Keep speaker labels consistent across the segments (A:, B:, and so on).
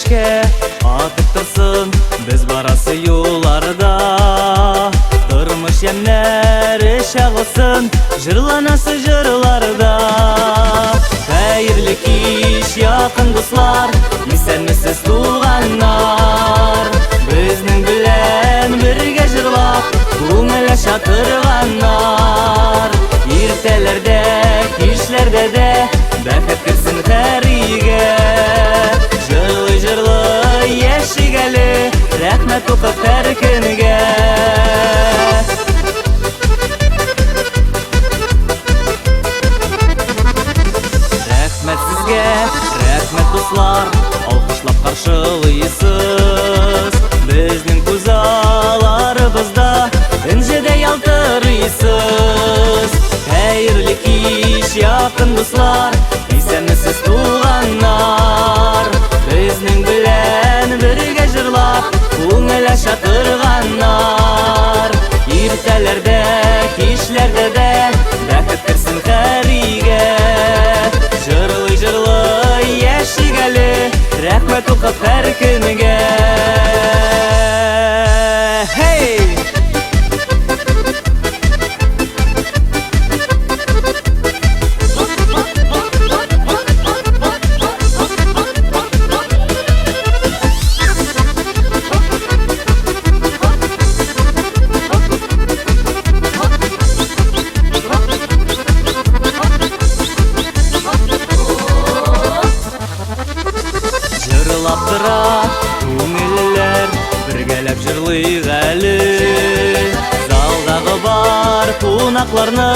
A: Чәчкә атып торсын без барасы юлларда. Тормыш ямьнәре чагылсын җырланасы җырларда. Хәерле кич, якын дуслар, исәнмесез, туганнар. Безнең белән бергә җырлап, күңел ача торганнар. Иртәләрдә, кичләрдә дә бәхет керсен һәр өйгә. Җырлый-җырлый яшик әле, рәхмәт укып һәр көнгә. Рәхмәт сезгә, рәхмәт, дуслар, алкышлап каршылыйсыз. Безнең күз алларыбызда энҗедәй ялтырыйсыз. Хәерле кич, якын дуслар, исәнмесез, туганнар. Безнең белән бергә җырлап, күңел ача торганнар. Иртәләрдә, кичләрдә дә бәхет керсен һәр өйгә. Җырлый-җырлый яшик әле, рәхмәт укып һәр көнгә. Hey! Җырлап тора күңелләр, бергәләп җырлыйк әле. Залдагы бар кунакларны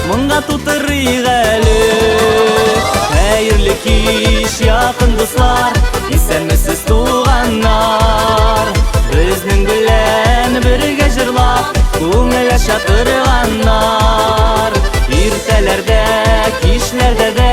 A: монда тутырыйк әле. Хәерле кич, якын дуслар, исәнмесез, туганнар. Безнең белән бергә җырлап, күңел ача торганнар. Иртәләрдә, кичләрдә дә